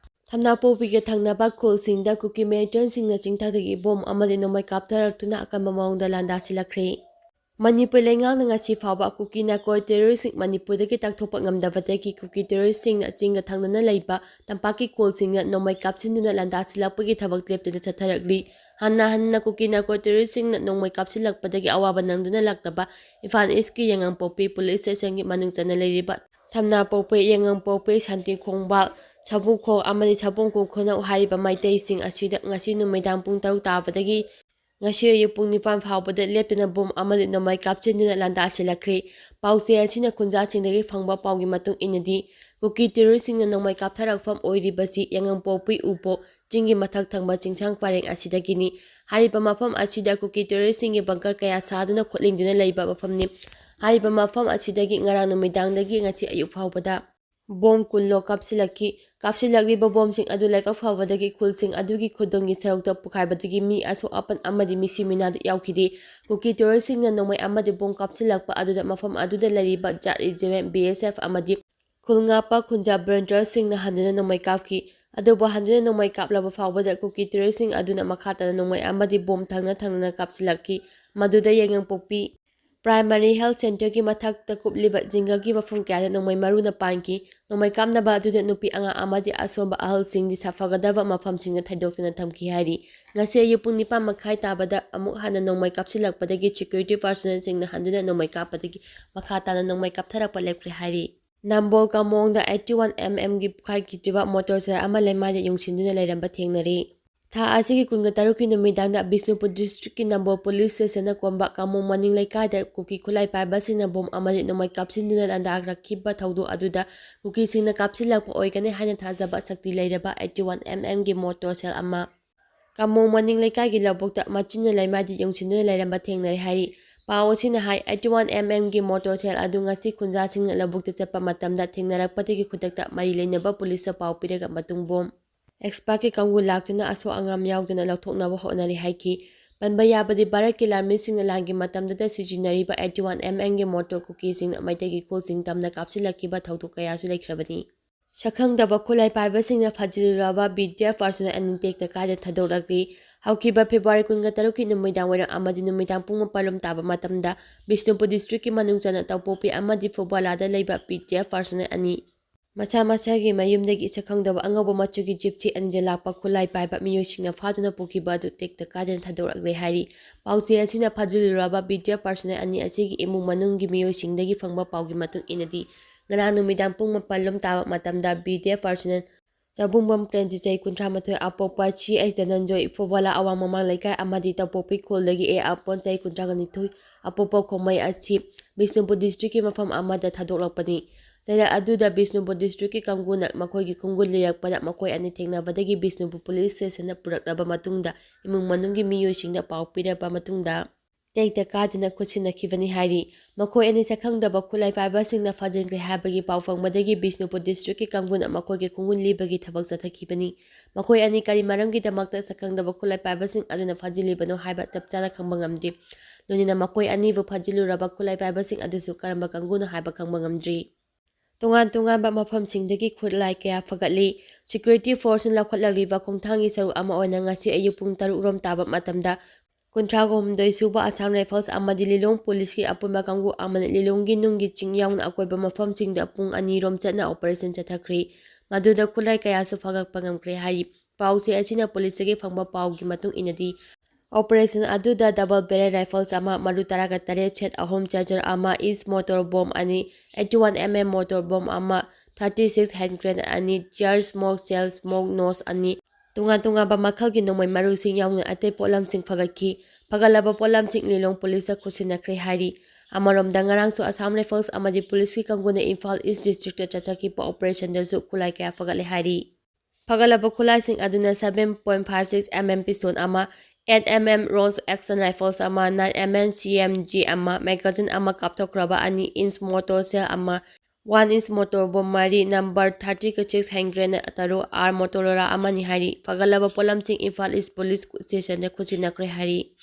ꯊꯝꯅꯥꯄꯣꯛꯄꯤꯒ ꯊꯪꯅꯕ ꯈꯨꯜꯁꯤꯡꯗ ꯀꯨꯀꯤ militant ꯁꯤꯡꯅ ꯆꯤꯡꯊꯛꯇꯒꯤ bomb ꯑꯃꯗꯤ ꯅꯣꯡꯃꯩ ꯀꯥꯞꯊꯔꯛꯇꯨꯅ ꯑꯀꯟꯕ ꯃꯑꯣꯡꯗ ꯂꯥꯟꯗꯥꯁꯤꯜꯂꯛꯈ꯭ꯔꯦ꯫ ꯃꯅꯤꯄꯨꯔ ꯂꯩꯉꯥꯛꯅ ꯉꯁꯤ ꯐꯥꯎꯕ ꯀꯨꯀꯤ narco terrorist ꯁꯤꯡ ꯃꯅꯤꯄꯨꯔꯗꯒꯤ ꯇꯥꯟꯊꯣꯛꯄ ꯉꯝꯗꯕꯗꯒꯤ ꯀꯨꯀꯤ terrorist ꯁꯤꯡꯅ ꯆꯤꯡꯒ ꯊꯪꯅꯅ ꯂꯩꯕ ꯇꯝꯄꯥꯛꯀꯤ ꯈꯨꯜꯁꯤꯡꯅ ꯅꯣꯡꯃꯩ ꯀꯥꯞꯁꯤꯟꯗꯨꯅ ꯂꯥꯟꯗꯥꯁꯤꯜꯂꯛꯄꯒꯤ ꯊꯕꯛ ꯂꯦꯞꯇꯅ ꯆꯠꯊꯔꯛꯂꯤ꯫ ꯍꯟꯅ ꯍꯟꯅ ꯀꯨꯀꯤ narco terrorist ꯁꯤꯡꯅ ꯅꯣꯡꯃꯩ ꯀꯥꯞꯁꯤꯜꯂꯛꯄꯗꯒꯤ ꯑꯋꯥꯕ ꯅꯪꯗꯨꯅ ꯂꯥꯛꯂꯕ ꯏꯝꯐꯥꯜ East ꯀꯤ ꯌꯥꯏꯉꯪꯄꯣꯛꯄꯤ police station ꯒꯤ ꯃꯅꯨꯡ ꯆꯟꯅ ꯂꯩꯔꯤꯕ ꯊꯝꯅꯥꯄꯣꯛꯄꯤ, ꯌꯥꯏꯉꯪꯄꯣꯛꯄꯤ, ꯁꯥꯟꯇꯤ ꯈꯣꯡꯕꯥꯜ, ꯁꯥꯕꯨꯡꯈꯣꯡ ꯑꯃꯗꯤ ꯁꯥꯕꯨꯡꯈꯣꯡ ꯈꯨꯅꯧ ꯍꯥꯏꯔꯤꯕ ꯃꯩꯇꯩꯁꯤꯡ ꯑꯁꯤꯗ ꯉꯁꯤ ꯅꯨꯃꯤꯗꯥꯡ ꯄꯨꯡ ꯇꯔꯨꯛ ꯇꯥꯕꯗꯒꯤ ꯉꯁꯤ ꯑꯌꯨꯛ ꯄꯨꯡ ꯅꯤꯄꯥꯟ ꯐꯥꯎꯕꯗ ꯂꯦꯞꯇꯅ bomb ꯑꯃꯗꯤ ꯅꯣꯡꯃꯩ ꯀꯥꯞꯁꯤꯟꯗꯨꯅ ꯂꯥꯟꯗꯥꯁꯤꯜꯂꯛꯈ꯭ꯔꯦ꯫ ꯄꯥꯎꯆꯦ ꯑꯁꯤꯅ ꯈꯨꯟꯖꯥꯁꯤꯡꯗꯒꯤ ꯐꯪꯕ ꯄꯥꯎꯒꯤ ꯃꯇꯨꯡ ꯏꯟꯅꯗꯤ, ꯀꯨꯀꯤ terrorist ꯁꯤꯡꯅ ꯅꯣꯡꯃꯩ ꯀꯥꯞꯊꯔꯛꯐꯝ ꯑꯣꯏꯔꯤꯕꯁꯤ ꯌꯥꯏꯉꯪꯄꯣꯛꯄꯤ ꯎꯄꯣꯛ ꯆꯤꯡꯒꯤ ꯃꯊꯛ ꯊꯪꯕ ꯆꯤꯡꯁꯥꯡ ꯄꯔꯦꯡ ꯑꯁꯤꯗꯒꯤꯅꯤ꯫ ꯍꯥꯏꯔꯤꯕ ꯃꯐꯝ ꯑꯁꯤꯗ ꯀꯨꯀꯤ terrorist ꯁꯤꯡꯒꯤ bunker ꯀꯌꯥ ꯁꯥꯗꯨꯅ ꯈꯣꯠꯂꯤꯡꯗꯨꯅ ꯂꯩꯕ ꯃꯐꯝꯅꯤ꯫ ꯍꯥꯏꯔꯤꯕ ꯃꯐꯝ ꯑꯁꯤꯗꯒꯤ ꯉꯔꯥꯡ ꯅꯨꯃꯤꯗꯥꯡꯗꯒꯤ ꯉꯁꯤ ꯑꯌꯨꯛ ꯐꯥꯎꯕꯗ bomb ꯀꯨꯟ ꯂꯣ ꯀꯥꯞꯁꯤꯜꯂꯛꯈꯤ꯫ ꯀꯥꯞꯁꯤꯜꯂꯛꯂꯤꯕ bomb ꯁꯤꯡ ꯑꯗꯨ ꯂꯥꯏꯕꯛ ꯐꯕꯗꯒꯤ ꯈꯨꯜꯁꯤꯡ ꯑꯗꯨꯒꯤ ꯈꯨꯗꯣꯡꯒꯤ ꯁꯔꯨꯛꯇ ꯄꯣꯈꯥꯏꯕꯗꯒꯤ ꯃꯤ ꯑꯁꯣꯛ ꯑꯄꯟ ꯑꯃꯗꯤ ꯃꯤꯁꯤ ꯃꯤꯅꯥꯗ ꯌꯥꯎꯈꯤꯗꯦ꯫ ꯀꯨꯀꯤ terrorist ꯁꯤꯡꯅ ꯅꯣꯡꯃꯩ ꯑꯃꯗꯤ bomb ꯀꯥꯞꯁꯤꯜꯂꯛꯄ ꯑꯗꯨꯗ ꯃꯐꯝ ꯑꯗꯨꯗ ꯂꯩꯔꯤꯕ ꯖꯥꯠ regiment, BSF ꯑꯃꯗꯤ ꯈꯨꯜ ꯉꯥꯛꯄ ꯈꯨꯟꯖꯥ volunteer ꯁꯤꯡꯅ ꯍꯟꯗꯨꯅ ꯅꯣꯡꯃꯩ ꯀꯥꯞꯈꯤ꯫ ꯑꯗꯨꯕꯨ ꯍꯟꯗꯨꯅ ꯅꯣꯡꯃꯩ ꯀꯥꯞꯂꯕ ꯐꯥꯎꯕꯗ ꯀꯨꯀꯤ terrorist ꯁꯤꯡ ꯑꯗꯨꯅ ꯃꯈꯥ ꯇꯥꯅ ꯅꯣꯡꯃꯩ ꯑꯃꯗꯤ bomb ꯊꯪꯅ ꯊꯪꯅꯅ ꯀꯥꯞꯁꯤꯜꯂꯛꯈꯤ꯫ ꯃꯗꯨꯗ ꯌꯥꯏꯉꯪꯄꯣꯛꯄꯤ Primary Health Centreꯒꯤ ꯃꯊꯛꯇ ꯀꯨꯞꯂꯤꯕ ꯖꯤꯡꯒꯒꯤ ꯃꯐꯝ ꯀꯌꯥꯗ ꯅꯣꯡꯃꯩ ꯃꯔꯨꯅ ꯄꯥꯟꯈꯤ꯫ ꯅꯣꯡꯃꯩ ꯀꯥꯞꯅꯕ ꯑꯗꯨꯗ ꯅꯨꯄꯤ ꯑꯉꯥꯡ ꯑꯃꯗꯤ ꯑꯁꯣꯟꯕ ꯑꯍꯜꯁꯤꯡꯗꯤ ꯁꯥꯐꯒꯗꯕ ꯃꯐꯝꯁꯤꯡꯗ ꯊꯩꯗꯣꯛꯇꯨꯅ ꯊꯝꯈꯤ ꯍꯥꯏꯔꯤ꯫ ꯉꯁꯤ ꯑꯌꯨꯛ ꯄꯨꯡ ꯅꯤꯄꯥꯟ ꯃꯈꯥꯏ ꯇꯥꯕꯗ ꯑꯃꯨꯛ ꯍꯟꯅ ꯅꯣꯡꯃꯩ ꯀꯥꯞꯁꯤꯜꯂꯛꯄꯗꯒꯤ security personnelꯁꯤꯡꯅ ꯍꯟꯗꯨꯅ ꯅꯣꯡꯃꯩ ꯀꯥꯞꯄꯗꯒꯤ ꯃꯈꯥ ꯇꯥꯅ ꯅꯣꯡꯃꯩ ꯀꯥꯞꯊꯔꯛꯄ ꯂꯦꯞꯈ꯭ꯔꯦ ꯍꯥꯏꯔꯤ꯫ ꯅꯝꯕꯣꯜ ꯀꯥꯃꯣꯡꯗ eighty-one mmꯒꯤ ꯄꯣꯈꯥꯏꯈꯤꯗ꯭ꯔꯤꯕ motorcycle ꯑꯃ ꯂꯩꯃꯥꯏꯗ ꯌꯨꯡꯁꯤꯟꯗꯨꯅ ꯂꯩꯔꯝꯕ ꯊꯦꯡꯅꯔꯤ꯫ ꯊꯥ ꯑꯁꯤꯒꯤ ꯀꯨꯟꯒ ꯇꯔꯨꯛꯀꯤ ꯅꯨꯃꯤꯗꯥꯡꯗ ꯕꯤꯁꯅꯨꯄꯨꯔ districtꯀꯤ ꯅꯝꯕꯣꯜ police stationꯅ ꯀꯣꯝꯕ ꯀꯥꯃꯣꯡ ꯃꯅꯤꯡ ꯂꯩꯀꯥꯏꯗ ꯀꯨꯀꯤ ꯈꯨꯠꯂꯥꯏ ꯄꯥꯏꯕꯁꯤꯡꯅ bomb ꯑꯃꯗꯤ ꯅꯣꯡꯃꯩ ꯀꯥꯞꯁꯤꯟꯗꯨꯅ ꯂꯥꯟꯗꯥꯔꯛꯈꯤꯕ ꯊꯧꯗꯣꯛ ꯑꯗꯨꯗ ꯀꯨꯀꯤꯁꯤꯡꯅ ꯀꯥꯞꯁꯤꯜꯂꯛꯄ ꯑꯣꯏꯒꯅꯤ ꯍꯥꯏꯅ ꯊꯥꯖꯕ ꯁꯛꯇꯤ ꯂꯩꯔꯕ eighty-one mmꯒꯤ motorcycle ꯑꯃ ꯀꯥꯃꯣꯡ ꯃꯅꯤꯡ ꯂꯩꯀꯥꯏꯒꯤ ꯂꯧꯕꯨꯛꯇ ꯃꯆꯤꯟꯅ ꯂꯩꯃꯥꯏꯗ ꯌꯨꯡꯁꯤꯟꯗꯨꯅ ꯂꯩꯔꯝꯕ ꯊꯦꯡꯅꯔꯦ ꯍꯥꯏꯔꯤ꯫ ꯄꯥꯎ ꯑꯁꯤꯅ ꯍꯥꯏ, eighty-one mmꯒꯤ motorcycle ꯑꯗꯨ ꯉꯁꯤ ꯈꯨꯟꯖꯥꯁꯤꯡꯅ ꯂꯧꯕꯨꯛꯇ ꯆꯠꯄ ꯃꯇꯝꯗ ꯊꯦꯡꯅꯔꯛꯄꯗꯒꯤ ꯈꯨꯗꯛꯇ ꯃꯔꯤ ꯂꯩꯅꯕ policeꯇ ꯄꯥꯎ ꯄꯤꯔꯒ ꯃꯇꯨꯡ bomb expertꯀꯤ ꯀꯥꯡꯕꯨ ꯂꯥꯛꯇꯨꯅ ꯑꯁꯣꯛ ꯑꯉꯥꯝ ꯌꯥꯎꯗꯅ ꯂꯧꯊꯣꯛꯅꯕ ꯍꯣꯠꯅꯔꯤ ꯍꯥꯏꯈꯤ꯫ ꯄꯟꯕ ꯌꯥꯕꯗꯤ, ꯚꯥꯔꯠꯀꯤ ꯂꯥꯟꯃꯤꯁꯤꯡꯅ ꯂꯥꯟꯒꯤ ꯃꯇꯝꯗꯇ ꯁꯤꯖꯤꯟꯅꯔꯤꯕ eighty-one mmꯒꯤ motor ꯀꯨꯀꯤꯁꯤꯡꯅ ꯃꯩꯇꯩꯒꯤ ꯈꯨꯜꯁꯤꯡ ꯇꯝꯅ ꯀꯥꯞꯁꯤꯜꯂꯛꯈꯤꯕ ꯊꯧꯗꯣꯛ ꯀꯌꯥꯁꯨ ꯂꯩꯈ꯭ꯔꯕꯅꯤ꯫ ꯁꯛꯈꯪꯗꯕ ꯈꯨꯠꯂꯥꯏ ꯄꯥꯏꯕꯁꯤꯡꯅ ꯐꯥꯖꯤꯜꯂꯨꯔꯕ BDF personnel ꯑꯅꯤ ꯇꯦꯛꯇ ꯀꯥꯏꯗ ꯊꯥꯗꯣꯛꯂꯛꯂꯤ꯫ ꯍꯧꯈꯤꯕ February ꯀꯨꯟꯒ ꯇꯔꯨꯛꯀꯤ ꯅꯨꯃꯤꯗꯥꯡ ꯋꯥꯏꯔꯝ ꯑꯃꯗꯤ ꯅꯨꯃꯤꯗꯥꯡ ꯄꯨꯡ ꯃꯥꯄꯜ ꯂꯣꯝ ꯇꯥꯕ ꯃꯇꯝꯗ ꯕꯤꯁꯅꯨꯄꯨꯔ districtꯀꯤ ꯃꯅꯨꯡ ꯆꯟꯅ ꯇꯧꯄꯣꯛꯄꯤ ꯑꯃꯗꯤ ꯐꯧꯕꯥꯂꯥꯗ ꯂꯩꯕ BDF personnel ꯑꯅꯤ ꯃꯁꯥ ꯃꯁꯥꯒꯤ ꯃꯌꯨꯝꯗꯒꯤ ꯁꯛꯈꯪꯗꯕ ꯑꯉꯧꯕ ꯃꯆꯨꯒꯤ Gypsy ꯑꯅꯤꯗ ꯂꯥꯛꯄ ꯈꯨꯠꯂꯥꯏ ꯄꯥꯏꯕ ꯃꯤꯑꯣꯏꯁꯤꯡꯅ ꯐꯥꯗꯨꯅ ꯄꯨꯈꯤꯕ ꯑꯗꯨ ꯇꯦꯛꯇ ꯀꯥꯏꯗꯅ ꯊꯥꯗꯣꯔꯛꯂꯦ ꯍꯥꯏꯔꯤ꯫ ꯄꯥꯎꯆꯦ ꯑꯁꯤꯅ ꯐꯥꯖꯤꯜꯂꯨꯔꯕ BDF personnel ꯑꯅꯤ ꯑꯁꯤꯒꯤ ꯏꯃꯨꯡ ꯃꯅꯨꯡꯒꯤ ꯃꯤꯑꯣꯏꯁꯤꯡꯗꯒꯤ ꯐꯪꯕ ꯄꯥꯎꯒꯤ ꯃꯇꯨꯡ ꯏꯟꯅꯗꯤ, ꯉꯔꯥꯡ ꯅꯨꯃꯤꯗꯥꯡ ꯄꯨꯡ ꯃꯥꯄꯜ ꯂꯣꯝ ꯇꯥꯕ ꯃꯇꯝꯗ BDF personnel ꯆꯥꯕꯨꯡꯕꯝ ꯄ꯭ꯔꯦꯝꯖꯤꯠ, ꯆꯍꯤ ꯀꯨꯟꯊ꯭ꯔꯥ ꯃꯥꯊꯣꯏ, ꯑꯄꯣꯛꯄ C H ꯙꯅꯟꯖꯣꯏ, ꯐꯧꯕꯥꯂꯥ ꯑꯋꯥꯡ ꯃꯃꯥꯡ ꯂꯩꯀꯥꯏ ꯑꯃꯗꯤ ꯇꯧꯄꯣꯛꯄꯤ ꯈꯨꯜꯗꯒꯤ ꯑꯦ ꯑꯄꯣꯟ, ꯆꯍꯤ ꯀꯨꯟꯊ꯭ꯔꯥꯒ ꯅꯤꯊꯣꯏ, ꯑꯄꯣꯛꯄ ꯈꯣꯡꯃꯩ ꯑꯁꯤ ꯕꯤꯁꯅꯨꯄꯨꯔ districtꯀꯤ ꯃꯐꯝ ꯑꯃꯗ ꯊꯥꯗꯣꯛꯂꯛꯄꯅꯤ꯫ ꯆꯩꯔꯥꯛ ꯑꯗꯨꯗ ꯕꯤꯁꯅꯨꯄꯨꯔ districtꯀꯤ ꯀꯥꯡꯕꯨꯅ ꯃꯈꯣꯏꯒꯤ ꯈꯣꯡꯒꯨꯜ ꯂꯤꯔꯛꯄꯗ ꯃꯈꯣꯏ ꯑꯅꯤ ꯊꯦꯡꯅꯕꯗꯒꯤ ꯕꯤꯁꯅꯨꯄꯨꯔ police stationꯗ ꯄꯨꯔꯛꯂꯕ ꯃꯇꯨꯡꯗ ꯏꯃꯨꯡ ꯃꯅꯨꯡꯒꯤ ꯃꯤꯑꯣꯏꯁꯤꯡꯗ ꯄꯥꯎ ꯄꯤꯔꯕ ꯃꯇꯨꯡꯗ ꯇꯦꯛꯇ ꯀꯥꯗꯅ ꯈꯨꯠ ꯁꯤꯟꯅꯈꯤꯕꯅꯤ ꯍꯥꯏꯔꯤ꯫ ꯃꯈꯣꯏ ꯑꯅꯤ ꯁꯛꯈꯪꯗꯕ ꯈꯨꯠꯂꯥꯏ ꯄꯥꯏꯕꯁꯤꯡꯅ ꯐꯥꯖꯤꯟꯈ꯭ꯔꯦ ꯍꯥꯏꯕꯒꯤ ꯄꯥꯎ ꯐꯪꯕꯗꯒꯤ ꯕꯤꯁꯅꯨꯄꯨꯔ districtꯀꯤ ꯀꯥꯡꯕꯨꯅ ꯃꯈꯣꯏꯒꯤ ꯈꯣꯡꯒꯨꯜ ꯂꯤꯕꯒꯤ ꯊꯕꯛ ꯆꯠꯊꯈꯤꯕꯅꯤ꯫ ꯃꯈꯣꯏ ꯑꯅꯤ ꯀꯔꯤ ꯃꯔꯝꯒꯤꯗꯃꯛꯇ ꯁꯛꯈꯪꯗꯕ ꯈꯨꯠꯂꯥꯏ ꯄꯥꯏꯕꯁꯤꯡ ꯑꯗꯨꯅ ꯐꯥꯖꯤꯜꯂꯤꯕꯅꯣ ꯍꯥꯏꯕ ꯆꯞ ꯆꯥꯅ ꯈꯪꯕ ꯉꯝꯗꯦ꯫ ꯂꯣꯏꯅꯅ ꯃꯈꯣꯏ ꯑꯅꯤꯕꯨ ꯐꯥꯖꯤꯜꯂꯨꯔꯕ ꯈꯨꯠꯂꯥꯏ ꯄꯥꯏꯕꯁꯤꯡ ꯑꯗꯨꯁꯨ ꯀꯔꯝꯕ ꯀꯥꯡꯕꯨꯅꯣ ꯍꯥꯏꯕ ꯈꯪꯕ ꯉꯝꯗ꯭ꯔꯤ꯫ ꯇꯣꯉꯥꯟ ꯇꯣꯉꯥꯟꯕ ꯃꯐꯝꯁꯤꯡꯗꯒꯤ ꯈꯨꯠꯂꯥꯏ ꯀꯌꯥ ꯐꯒꯠꯂꯤ꯫ Security forceꯅ ꯂꯧꯈꯠꯂꯛꯂꯤꯕ ꯈꯣꯡꯊꯥꯡꯒꯤ ꯁꯔꯨꯛ ꯑꯃ ꯑꯣꯏꯅ ꯉꯁꯤ ꯑꯌꯨꯛ ꯄꯨꯡ ꯇꯔꯨꯛ ꯔꯣꯝ ꯇꯥꯕ ꯃꯇꯝꯗ ꯀꯨꯟꯊ꯭ꯔꯥꯒ ꯍꯨꯝꯗꯣꯏ ꯁꯨꯕ Assam Rifles ꯑꯃꯗꯤ ꯂꯤꯂꯣꯡ ꯄꯨꯂꯤꯁꯀꯤ ꯑꯄꯨꯟꯕ ꯀꯥꯡꯕꯨ ꯑꯃꯅ ꯂꯤꯂꯣꯡꯒꯤ ꯅꯨꯡꯒꯤ ꯆꯤꯡ ꯌꯥꯎꯅ ꯑꯀꯣꯏꯕ ꯃꯐꯝꯁꯤꯡꯗ ꯄꯨꯡ ꯑꯅꯤꯔꯣꯝ ꯆꯠꯅ operation ꯆꯠꯊꯈ꯭ꯔꯤ꯫ ꯃꯗꯨꯗ ꯈꯨꯠꯂꯥꯏ ꯀꯌꯥꯁꯨ ꯐꯥꯒꯠꯄ ꯉꯝꯈ꯭ꯔꯦ ꯍꯥꯏꯔꯤ꯫ ꯄꯥꯎꯆꯦ ꯑꯁꯤꯅ ꯄꯨꯂꯤꯁꯇꯒꯤ ꯐꯪꯕ ꯄꯥꯎꯒꯤ ꯃꯇꯨꯡ ꯏꯟꯅꯗꯤ, operation ꯑꯗꯨꯗ double barrel rifles ꯑꯃ, ꯃꯔꯨ ꯇꯔꯥꯒ ꯇꯔꯦꯠ set ꯑꯍꯨꯝ, charger ꯑꯃ, each motor bomb ꯑꯅꯤ, eighty one mm motor bomb ꯑꯃ, thirty six hand grenade ꯑꯅꯤ, tear smoke, shell smoke, nose ꯑꯅꯤ, ꯇꯣꯉꯥꯟ ꯇꯣꯉꯥꯟꯕ ꯃꯈꯜꯒꯤ ꯅꯣꯡꯃꯩ ꯃꯔꯨꯁꯤꯡ ꯌꯥꯎꯅ ꯑꯇꯩ ꯄꯣꯠꯂꯝꯁꯤꯡ ꯐꯒꯠꯈꯤ꯫ ꯐꯒꯠꯂꯕ ꯄꯣꯠꯂꯝꯁꯤꯡ ꯂꯤꯂꯣꯡ ꯄꯨꯂꯤꯁꯇ ꯈꯨꯠꯁꯤꯟꯅꯈ꯭ꯔꯦ ꯍꯥꯏꯔꯤ꯫ ꯑꯃꯔꯣꯝꯗ, ꯉꯔꯥꯡꯁꯨ Assam Rifles ꯑꯃꯗꯤ ꯄꯨꯂꯤꯁꯀꯤ ꯀꯥꯡꯕꯨꯅ ꯏꯝꯐꯥꯜ East districtꯇ ꯆꯠꯊꯈꯤꯕ operationꯗꯁꯨ ꯈꯨꯠꯂꯥꯏ ꯀꯌꯥ ꯐꯒꯠꯂꯦ ꯍꯥꯏꯔꯤ꯫ ꯐꯒꯠꯂꯕ ꯈꯨꯠꯂꯥꯏꯁꯤꯡ ꯑꯗꯨꯅ seven point five six mm pistol ꯑꯃ, eight mm round action rifles ꯑꯃ, nine mm CMG ꯑꯃ, magazine ꯑꯃ ꯀꯥꯞꯊꯣꯛꯈ꯭ꯔꯕ ꯑꯅꯤ, inch mortar shell ꯑꯃ, one inch motor bomb ꯃꯔꯤ, number thirty six hand grenade ꯇꯔꯨꯛ, R Motorola ꯑꯃꯅꯤ ꯍꯥꯏꯔꯤ꯫ ꯐꯒꯠꯂꯕ ꯄꯣꯠꯂꯝꯁꯤꯡ ꯏꯝꯐꯥꯜ East Police Stationꯗ ꯈꯨꯠꯁꯤꯟꯅꯈ꯭ꯔꯦ ꯍꯥꯏꯔꯤ꯫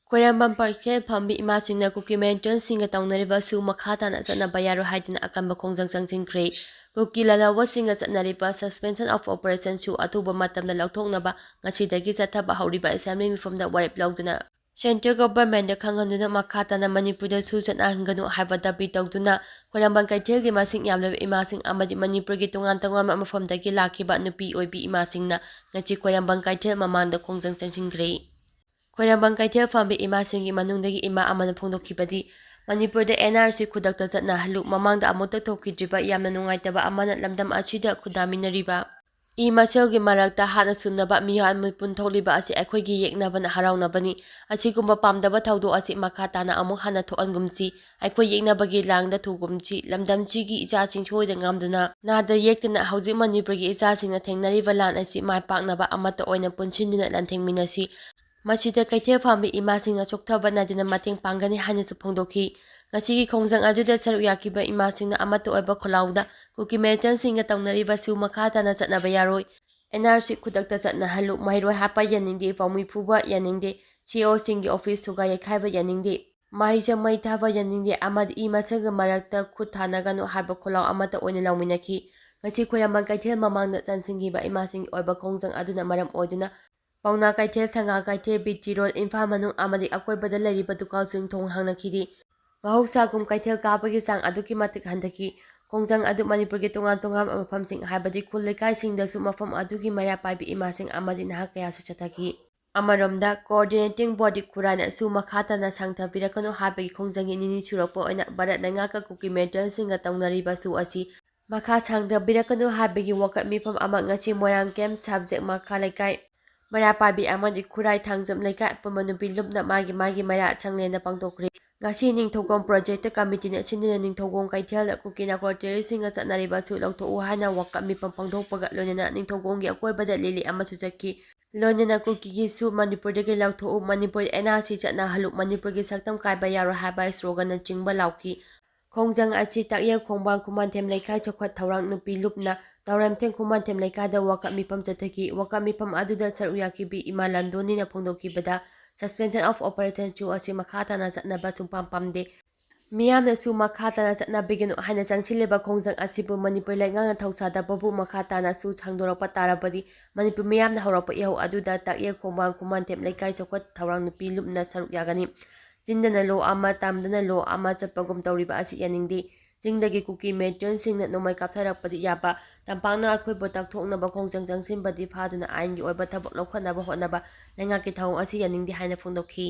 ꯈ꯭ꯋꯥꯏꯔꯝꯕꯟ ꯀꯩꯊꯦꯜ ꯐꯝꯕꯤ ꯏꯃꯥꯁꯤꯡꯅ ꯀꯨꯀꯤ militantꯁꯤꯡꯒ ꯇꯧꯅꯔꯤꯕ ꯁꯨ ꯃꯈꯥ ꯇꯥꯅ ꯆꯠꯅꯕ ꯌꯥꯔꯣꯏ ꯍꯥꯏꯗꯨꯅ ꯑꯀꯟꯕ ꯈꯣꯡꯖꯪ ꯆꯪꯁꯤꯟꯈ꯭ꯔꯦ꯫ ꯀꯨꯀꯤ ꯂꯥꯜꯍꯧꯕꯁꯤꯡꯒ ꯆꯠꯅꯔꯤꯕ suspension of operation ꯁꯨ ꯑꯊꯨꯕ ꯃꯇꯝꯗ ꯂꯧꯊꯣꯛꯅꯕ ꯉꯁꯤꯗꯒꯤ ꯆꯠꯊꯕ ꯍꯧꯔꯤꯕ assembly ꯃꯤꯐꯝꯗ ꯋꯥꯔꯦꯞ ꯂꯧꯗꯨꯅ central governmentꯗ ꯈꯪꯍꯟꯗꯨꯅ ꯃꯈꯥ ꯇꯥꯅ ꯃꯅꯤꯄꯨꯔꯗ ꯁꯨ ꯆꯠꯅꯍꯟꯒꯅꯨ ꯍꯥꯏꯕ ꯗꯥꯕꯤ ꯇꯧꯗꯨꯅ ꯈ꯭ꯋꯥꯏꯔꯝꯕꯟ ꯀꯩꯊꯦꯜꯒꯤ ꯃꯁꯤꯡ ꯌꯥꯝꯂꯕ ꯏꯃꯥꯁꯤꯡ ꯑꯃꯗꯤ ꯃꯅꯤꯄꯨꯔꯒꯤ ꯇꯣꯉꯥꯟ ꯇꯣꯉꯥꯟꯕ ꯃꯐꯝꯗꯒꯤ ꯂꯥꯛꯈꯤꯕ ꯅꯨꯄꯤ ꯑꯣꯏꯕꯤ ꯏꯃꯥꯁꯤꯡꯅ ꯉꯁꯤ ꯈ꯭ꯋꯥꯏꯔꯝꯕꯟ ꯀꯩꯊꯦꯜ ꯃꯃꯥꯡꯗ ꯈꯣꯡꯖꯪ ꯆꯪꯁꯤꯟꯈ꯭ꯔꯦ꯫ ꯈ꯭ꯋꯥꯏꯔꯝꯕꯟ ꯀꯩꯊꯦꯜ ꯐꯝꯕꯤ ꯏꯃꯥꯁꯤꯡꯒꯤ ꯃꯅꯨꯡꯗꯒꯤ ꯏꯃꯥ ꯑꯃꯅ ꯐꯣꯡꯗꯣꯛꯈꯤꯕꯗꯤ, ꯃꯅꯤꯄꯨꯔꯗ NRC ꯈꯨꯗꯛꯇ ꯆꯠꯅꯍꯜꯂꯨ, ꯃꯃꯥꯡꯗ ꯑꯃꯨꯛꯇ ꯊꯣꯛꯈꯤꯗ꯭ꯔꯤꯕ ꯌꯥꯝꯅ ꯅꯨꯡꯉꯥꯏꯇꯕ ꯑꯃꯅ ꯂꯝꯗꯝ ꯑꯁꯤꯗ ꯈꯨꯟꯗꯥꯃꯤꯟꯅꯔꯤꯕ ꯏ ꯃꯁꯦꯜꯒꯤ ꯃꯔꯛꯇ ꯍꯥꯠꯅ ꯁꯨꯅꯕ ꯃꯤꯍꯥꯠ ꯃꯤꯄꯨꯟ ꯊꯣꯛꯂꯤꯕ ꯑꯁꯤ ꯑꯩꯈꯣꯏꯒꯤ ꯌꯦꯛꯅꯕꯅ ꯍꯔꯥꯎꯅꯕꯅꯤ꯫ ꯑꯁꯤꯒꯨꯝꯕ ꯄꯥꯝꯗꯕ ꯊꯧꯗꯣꯛ ꯑꯁꯤ ꯃꯈꯥ ꯇꯥꯅ ꯑꯃꯨꯛ ꯍꯟꯅ ꯊꯣꯛꯍꯟꯒꯨꯝꯁꯤ꯫ ꯑꯩꯈꯣꯏ ꯌꯦꯛꯅꯕꯒꯤ ꯂꯥꯡꯗ ꯊꯨꯒꯨꯝꯁꯤ꯫ ꯂꯝꯗꯝꯁꯤꯒꯤ ꯏꯆꯥꯁꯤꯡ ꯁꯣꯏꯗ ꯉꯥꯝꯗꯅ, ꯅꯥꯗ ꯌꯦꯛꯇꯅ ꯍꯧꯖꯤꯛ ꯃꯅꯤꯄꯨꯔꯒꯤ ꯏꯆꯥꯁꯤꯡꯅ ꯊꯦꯡꯅꯔꯤꯕ ꯂꯥꯟ ꯑꯁꯤ ꯃꯥꯏ ꯄꯥꯛꯅꯕ ꯑꯃꯠꯇ ꯑꯣꯏꯅ ꯄꯨꯟꯁꯤꯟꯗꯨꯅ ꯂꯥꯟꯊꯦꯡꯃꯤꯟꯅꯁꯤ꯫ ꯃꯁꯤꯗ ꯀꯩꯊꯦꯜ ꯐꯝꯕꯤ ꯏꯃꯥꯁꯤꯡꯅ ꯆꯣꯛꯊꯕ ꯅꯥꯏꯗꯅ ꯃꯇꯦꯡ ꯄꯥꯡꯒꯅꯤ ꯍꯥꯏꯅꯁꯨ ꯐꯣꯡꯗꯣꯛꯈꯤ꯫ ꯉꯁꯤꯒꯤ ꯈꯣꯡꯖꯪ ꯑꯗꯨꯗ ꯁꯔꯨꯛ ꯌꯥꯈꯤꯕ ꯏꯃꯥꯁꯤꯡꯅ ꯑꯃꯠꯇ ꯑꯣꯏꯕ ꯈꯣꯜꯂꯥꯎꯗ ꯀꯨꯀꯤ militantꯁꯤꯡꯒ ꯇꯧꯅꯔꯤꯕ ꯁꯨ ꯃꯈꯥ ꯇꯥꯅ ꯆꯠꯅꯕ ꯌꯥꯔꯣꯏ꯫ NRC ꯈꯨꯗꯛꯇ ꯆꯠꯅꯍꯜꯂꯨ꯫ ꯃꯍꯩꯔꯣꯏ ꯍꯥꯠꯄ ꯌꯥꯅꯤꯡꯗꯦ, ꯄꯥꯎꯃꯤ ꯐꯨꯕ ꯌꯥꯅꯤꯡꯗꯦ, CEOꯁꯤꯡꯒꯤ office ꯊꯨꯒꯥꯏ ꯌꯩꯈꯥꯏꯕ ꯌꯥꯅꯤꯡꯗꯦ, ꯃꯍꯩꯁꯪ ꯃꯩ ꯊꯥꯕ ꯌꯥꯅꯤꯡꯗꯦ ꯑꯃꯗꯤ ꯏ ꯃꯁꯦꯜꯒꯤ ꯃꯔꯛꯇ ꯈꯨꯠ ꯊꯥꯅꯒꯅꯨ ꯍꯥꯏꯕ ꯈꯣꯜꯂꯥꯎ ꯑꯃꯠꯇ ꯑꯣꯏꯅ ꯂꯥꯎꯃꯤꯟꯅꯈꯤ꯫ ꯉꯁꯤ ꯈ꯭ꯋꯥꯏꯔꯝꯕꯟ ꯀꯩꯊꯦꯜ ꯃꯃꯥꯡꯗ ꯆꯪꯁꯤꯟꯈꯤꯕ ꯏꯃꯥꯁꯤꯡꯒꯤ ꯑꯣꯏꯕ ꯈꯣꯡꯖꯪ ꯑꯗꯨꯅ ꯃꯔꯝ ꯑꯣꯏꯗꯨꯅ ꯄꯥꯎꯅꯥ ꯀꯩꯊꯦꯜ, ꯊꯪꯒꯥ ꯀꯩꯊꯦꯜ, ꯕꯤ ꯇꯤ ꯔꯣꯗ, ꯏꯝꯐꯥꯜ ꯃꯅꯨꯡ ꯑꯃꯗꯤ ꯑꯀꯣꯏꯕꯗ ꯂꯩꯔꯤꯕ ꯗꯨꯀꯥꯟꯁꯤꯡ ꯊꯣꯡ ꯍꯥꯡꯅꯈꯤꯗꯦ꯫ ꯃꯍꯧꯁꯥꯒꯨꯝ ꯀꯩꯊꯦꯜ ꯀꯥꯕꯒꯤ ꯆꯥꯡ ꯑꯗꯨꯛꯀꯤ ꯃꯇꯤꯛ ꯍꯟꯊꯈꯤ꯫ ꯈꯣꯡꯖꯪ ꯑꯗꯨ ꯃꯅꯤꯄꯨꯔꯒꯤ ꯇꯣꯉꯥꯟ ꯇꯣꯉꯥꯟꯕ ꯃꯐꯝꯁꯤꯡ, ꯍꯥꯏꯕꯗꯤ ꯈꯨꯜ ꯂꯩꯀꯥꯏꯁꯤꯡꯗꯁꯨ ꯃꯐꯝ ꯑꯗꯨꯒꯤ ꯃꯩꯔꯥ ꯄꯥꯏꯕꯤ ꯏꯃꯥꯁꯤꯡ ꯑꯃꯗꯤ ꯅꯍꯥ ꯀꯌꯥꯁꯨ ꯆꯠꯊꯈꯤ꯫ ꯑꯃꯔꯣꯝꯗ, Coordinating Body ꯈꯨꯔꯥꯏꯅꯁꯨ ꯃꯈꯥ ꯇꯥꯅ ꯁꯥꯡꯊꯕꯤꯔꯛꯀꯅꯨ ꯍꯥꯏꯕꯒꯤ ꯈꯣꯡꯖꯪꯒꯤ ꯅꯤꯅꯤ ꯁꯨꯔꯛꯄ ꯑꯣꯏꯅ ꯚꯥꯔꯠ ꯂꯩꯉꯥꯛꯀ ꯀꯨꯀꯤ ꯃꯦꯇꯔꯁꯤꯡꯒ ꯇꯧꯅꯔꯤꯕ ꯁꯨ ꯑꯁꯤ ꯃꯈꯥ ꯁꯥꯡꯊꯕꯤꯔꯛꯀꯅꯨ ꯍꯥꯏꯕꯒꯤ ꯋꯥꯀꯠ ꯃꯤꯐꯝ ꯑꯃ ꯉꯁꯤ ꯃꯣꯏꯔꯥꯡ ꯀꯦꯝꯞ ꯁꯕꯖꯦꯛ ꯃꯈꯥ ꯂꯩꯀꯥꯏ ꯃꯩꯔꯥ ꯄꯥꯏꯕꯤ ꯑꯃꯗꯤ ꯈꯨꯔꯥꯏ ꯊꯥꯡꯖꯝ ꯂꯩꯀꯥꯏ ꯑꯄꯨꯟꯕ ꯅꯨꯄꯤ ꯂꯨꯞꯅ ꯃꯥꯒꯤ ꯃꯥꯒꯤ ꯃꯩꯔꯥ ꯁꯪꯂꯦꯟꯗ ꯄꯥꯡꯊꯣꯛꯈ꯭ꯔꯦ꯫ ꯉꯁꯤ ꯅꯤꯡꯊꯧꯈꯣꯡ ꯄ꯭ꯔꯣꯖꯦꯛꯇ ꯀꯃꯤꯇꯤꯅ ꯁꯤꯟꯗꯨꯅ ꯅꯤꯡꯊꯧꯈꯣꯡ ꯀꯩꯊꯦꯜꯗ ꯀꯨꯀꯤ ꯅꯥꯀꯣꯔ ꯇꯦꯔꯤꯁꯁꯤꯡꯒ ꯆꯠꯅꯔꯤꯕ ꯁꯨ ꯂꯧꯊꯣꯛꯎ ꯍꯥꯏꯅ ꯋꯥꯀꯠ ꯃꯤꯐꯝ ꯄꯥꯡꯊꯣꯛꯄꯒ ꯂꯣꯏꯅꯅ ꯅꯤꯡꯊꯧꯈꯣꯡꯒꯤ ꯑꯀꯣꯏꯕꯗ ꯂꯤꯂꯤ ꯑꯃꯁꯨ ꯆꯠꯈꯤ꯫ ꯂꯣꯏꯅꯅ ꯀꯨꯀꯤꯒꯤ ꯁꯨ ꯃꯅꯤꯄꯨꯔꯗꯒꯤ ꯂꯧꯊꯣꯛꯎ, ꯃꯅꯤꯄꯨꯔ ꯑꯦꯟ ꯑꯥꯔ ꯁꯤ ꯆꯠꯅꯍꯜꯂꯨ, ꯃꯅꯤꯄꯨꯔꯒꯤ ꯁꯛꯇꯝ ꯀꯥꯏꯕ ꯌꯥꯔꯣꯏ ꯍꯥꯏꯕ ꯁ꯭ꯂꯣꯒꯟꯅꯆꯤꯡꯕ ꯂꯥꯎꯈꯤ꯫ ꯈꯣꯡꯖꯪ ꯑꯁꯤ ꯇꯥꯛꯌꯦꯜ ꯈꯣꯡꯕꯥꯟ ꯈꯨꯃꯟꯊꯦꯝ ꯂꯩꯀꯥꯏ ꯆꯥꯎꯈꯠ ꯊꯧꯔꯥꯡ ꯅꯨꯄꯤ ꯂꯨꯞꯅ ꯇꯧꯔꯦꯝꯊꯦꯝ ꯈꯨꯃꯟꯊꯦꯝ ꯂꯩꯀꯥꯏꯗ ꯋꯥꯀꯠ ꯃꯤꯐꯝ ꯆꯠꯊꯈꯤ꯫ ꯋꯥꯀꯠ ꯃꯤꯐꯝ ꯑꯗꯨꯗ ꯁꯔꯨꯛ ꯌꯥꯈꯤꯕꯤ ꯏꯃꯥ ꯂꯟꯗꯣꯅꯤꯅ ꯐꯣꯡꯗꯣꯛꯈꯤꯕꯗ, Suspension of Operation ꯁꯨ ꯑꯁꯤ ꯃꯈꯥ ꯇꯥꯅ ꯆꯠꯅꯕ ꯁꯨꯡꯄꯥꯝ ꯄꯥꯝꯗꯦ꯫ ꯃꯤꯌꯥꯝꯅꯁꯨ ꯃꯈꯥ ꯇꯥꯅ ꯆꯠꯅꯕꯤꯒꯅꯨ ꯍꯥꯏꯅ ꯆꯪꯁꯤꯜꯂꯤꯕ ꯈꯣꯡꯖꯪ ꯑꯁꯤꯕꯨ ꯃꯅꯤꯄꯨꯔ ꯂꯩꯉꯥꯛꯅ ꯊꯧꯁꯥꯗꯕꯕꯨ ꯃꯈꯥ ꯇꯥꯅꯁꯨ ꯁꯥꯡꯗꯣꯔꯛꯄ ꯇꯥꯔꯕꯗꯤ, ꯃꯅꯤꯄꯨꯔ ꯃꯤꯌꯥꯝꯅ ꯍꯧꯔꯛꯄ ꯏꯍꯧ ꯑꯗꯨꯗ ꯇꯥꯛꯌꯦꯜ ꯈꯣꯡꯕꯥꯟ ꯈꯨꯃꯟꯊꯦꯝ ꯂꯩꯀꯥꯏ ꯆꯥꯎꯈꯠ ꯊꯧꯔꯥꯡ ꯅꯨꯄꯤ ꯂꯨꯞꯅ ꯁꯔꯨꯛ ꯌꯥꯒꯅꯤ꯫ ꯆꯤꯟꯗꯅ ꯂꯣ ꯑꯃ, ꯇꯝꯗꯅ ꯂꯣ ꯑꯃ ꯆꯠꯄꯒꯨꯝ ꯇꯧꯔꯤꯕ ꯑꯁꯤ ꯌꯥꯅꯤꯡꯗꯦ꯫ ꯆꯤꯡꯗꯒꯤ ꯀꯨꯀꯤ ꯃꯦꯇꯔꯁꯤꯡꯅ ꯅꯣꯡꯃꯩ ꯀꯥꯞꯊꯔꯛꯄꯗꯤ ꯌꯥꯕ, ꯇꯝꯄꯥꯛꯅ ꯑꯩꯈꯣꯏꯕꯨ ꯇꯥꯛꯊꯣꯛꯅꯕ ꯈꯣꯡꯖꯪ ꯆꯪꯁꯤꯟꯕꯗꯤ ꯐꯥꯗꯨꯅ ꯑꯥꯏꯟꯒꯤ ꯑꯣꯏꯕ ꯊꯕꯛ ꯂꯧꯈꯠꯅꯕ ꯍꯣꯠꯅꯕ ꯂꯩꯉꯥꯛꯀꯤ ꯊꯧꯑꯣꯡ ꯑꯁꯤ ꯌꯥꯅꯤꯡꯗꯦ ꯍꯥꯏꯅ ꯐꯣꯡꯗꯣꯛꯈꯤ꯫